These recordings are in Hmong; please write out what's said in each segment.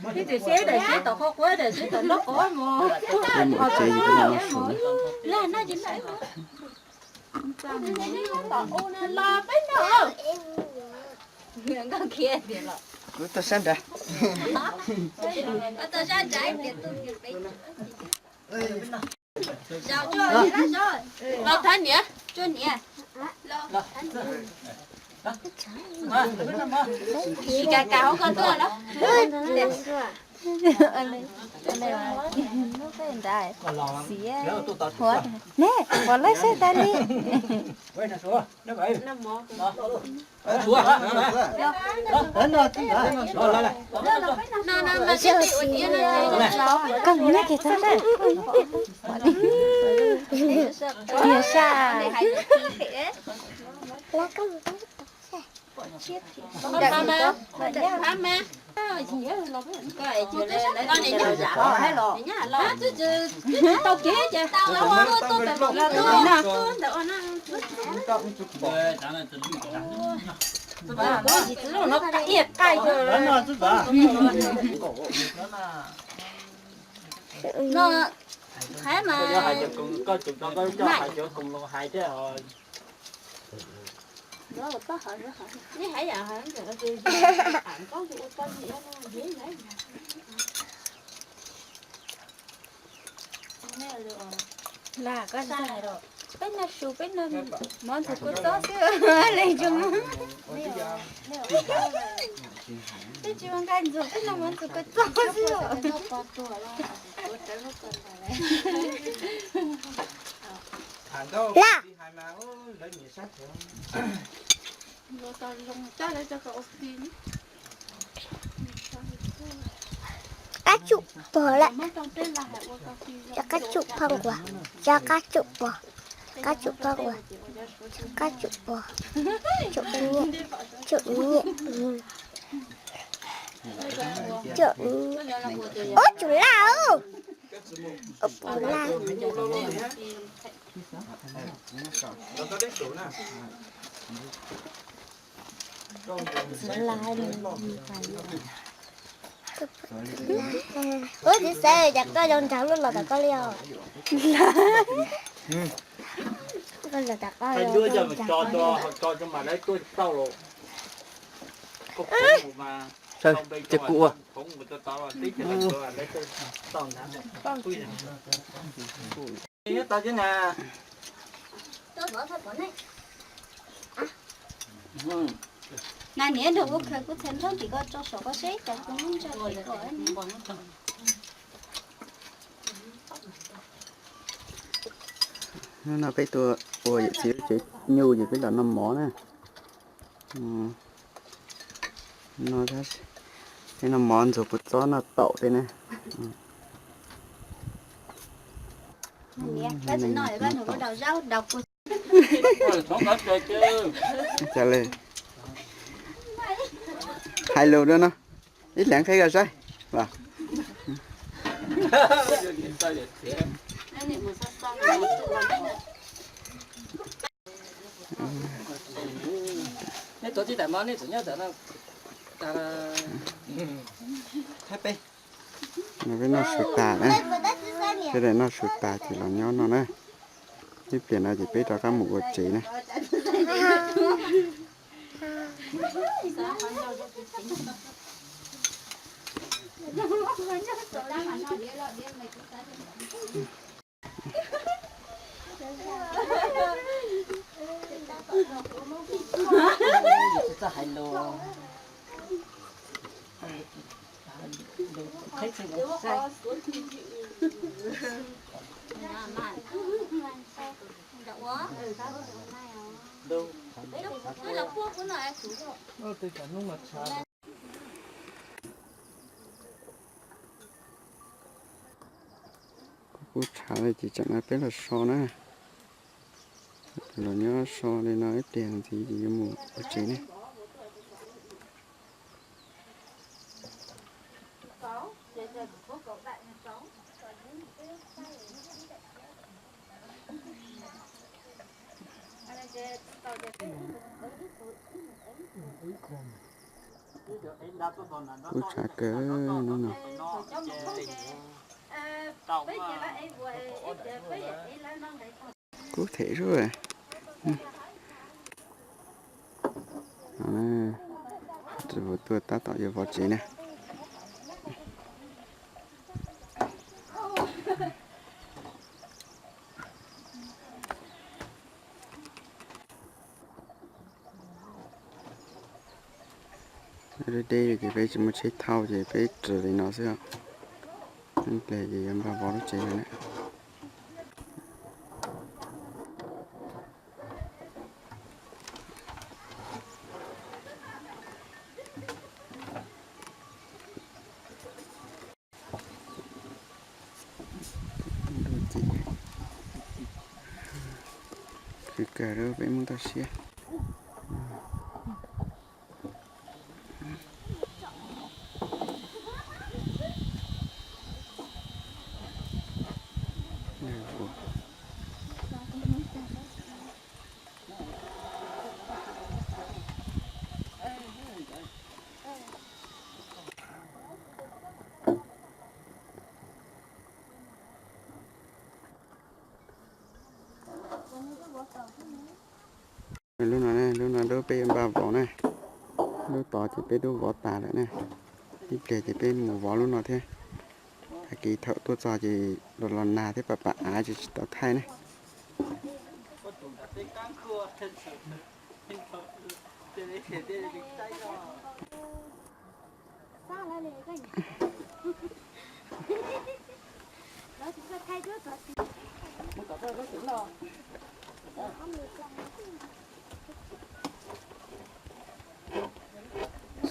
Ib txwm siab daim siab tom qhov quav daim siab tom nraub qaum mos. Peb mus ua tsev ces peb los noj su na. Kuv tuaj sab nrad. Los thab niam. Tsis kam kam hauv koj tuaj los. Ne, ua lawv saib tas li. Koj mus nyob kiag txog sab. Tiag sab. No, hais mas koj tus koj coj hais cov koom los hais thiab os. Lam koj hais peb noj su peb noj mov ntxuag kua txob xwb, leej zoo. Peb tsis ua nqaij ntxuag peb noj mov ntxuag kua txob xwb. Lam. Kab tsum pog lawm. Cov kab tsum phooj uas, cov kab tsum pog, kab tsum phooj uas, kab tsum pog, tsum nyiam, tsum nyiam, tsum, ub tsum laj, ub puv laj. Ub, txiv Xaiv, cas koj zoo nraug luaj los tom koj li os? Koj los tom koj zoo nraug. Ces kuv ua. Nas niam nrog kuv khaws kuv txhais nrob tim koj tso saum koj seb cas kuv muab ntsa tim koj. No peb tuaj ua yawm txiv tsev nyuj ces peb los noj mov na. Peb noj mov ntxuag kua txob noj taum tej na. Hais lus dua no, ib leeg qhib koj saib. Nej tuav tib daim mov nej tseem nyob ntawm no. Peb noj su tas na, peb noj su tas ces los nyob no na. Ib pliag no ces peb rov qab mus ua tsev na. Kuv tshav li ces tsam no peb los so na. Los nyob so li no ib pliag ntxiv ces yuav mus ua tsev ne. Kub tshav kawg hnub no. Kub them zuj. Tuaj tab tom yuav vov tsev na. Deb deb ces peb tsis muaj tsheb thauj ces peb ris li no xwb. Ib pliag ces yuav npaj vov lub tsev no na. Khwv kawg li peb Hmoob toj siab. Lub no, lub no lub peb yuav npaj vov na. Lub tod ces peb twb vov tas lawm na. Ib pliag ces peb mus vov lub no thiab. Tag kis thaum tuaj txog ces los los nag thiab pam pam av ces tsis tau thaij na.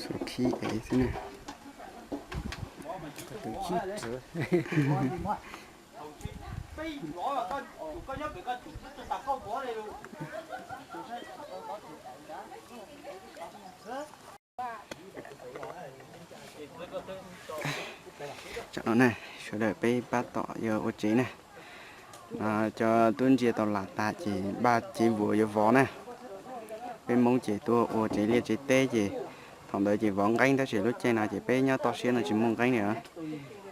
Xuas khib ev xwb na. Tsam no na, sawv daws peb pab tom yuav ua tsev na. Cov tub ntsia tau las tas ces npaj tsev vuas yuav vov na. Peb Hmoob ces tuaj ua tsev liaj tsev teb ces thaum ntawd ces vov nqeeb tab sis lub caij no ces peb nyob toj siab no tsis muaj nqeeb li.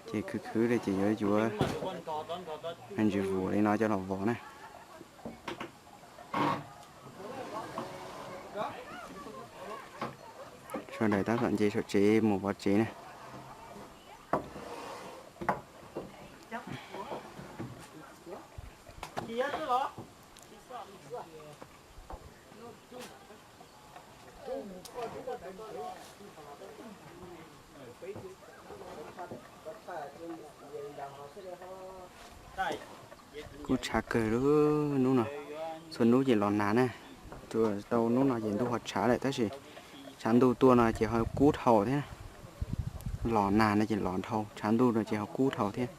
Ces khwv khwv li ces yuav yuav ntsis vuas li no coj los vov na. Sawv daws tab tom nce saum tsev mus vov tsev na. Kuj tshav kawg li hnub no. Txhua hnub ces los nag na. Tau hnub no ces ntuj ho tshav lawm tab sis tshav ntuj tuaj no ces ho kub dhau thiab. Los nag no ces los dhau, tshav ntuj no ces ho kub dhau thiab.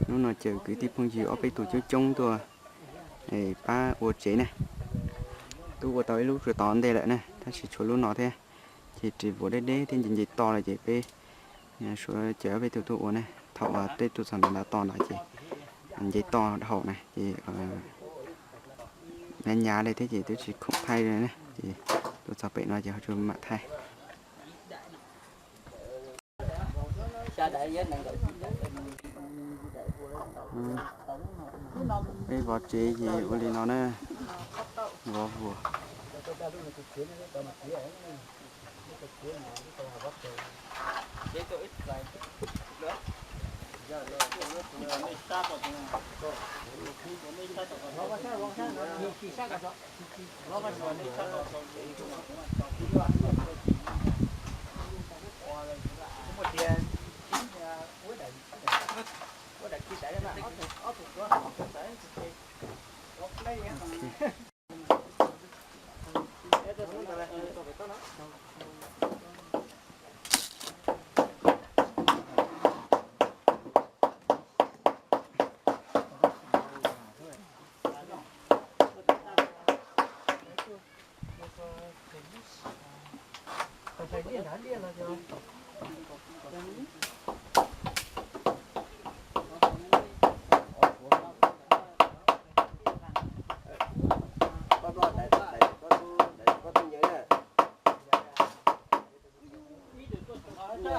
Hnub no caw kwv tij phooj ywg ob peb tug coob coob tuaj pab ua tsev na. Twb ua tau ib lub tsua tod ntej lawm na tab sis tshuav lub no thiab. Ces ris vuas deb deb thiab nce nce toj lawm ces peb suav caw ob peb tug tuaj ua na. Thaum peb tuaj txog nram ntav toj no ces nce toj dhau na ces hnyav hnyav li thiab ces twb tsis khoom thaij li na ces tuaj txog pem no ces ho tsuas mam thaij. Peb vov tsev ces ua li no na, vov vuas. Pom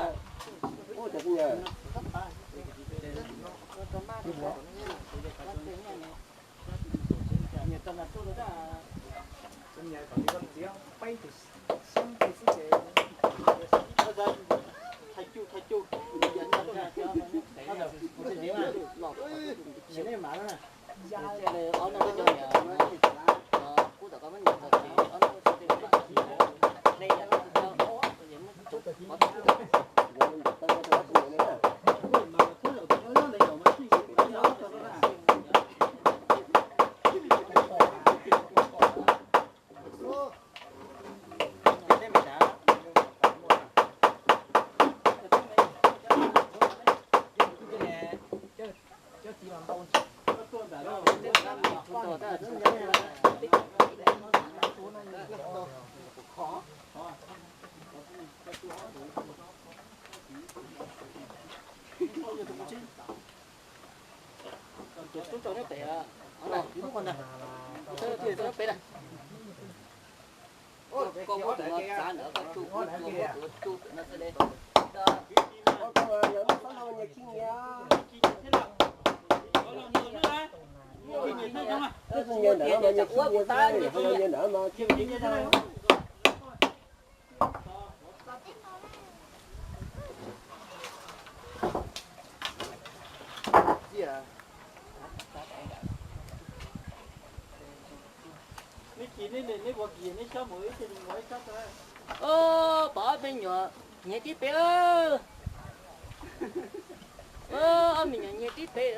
ob me nyuam nyiag tib pem. Ob me nyuam nyiag tib pem.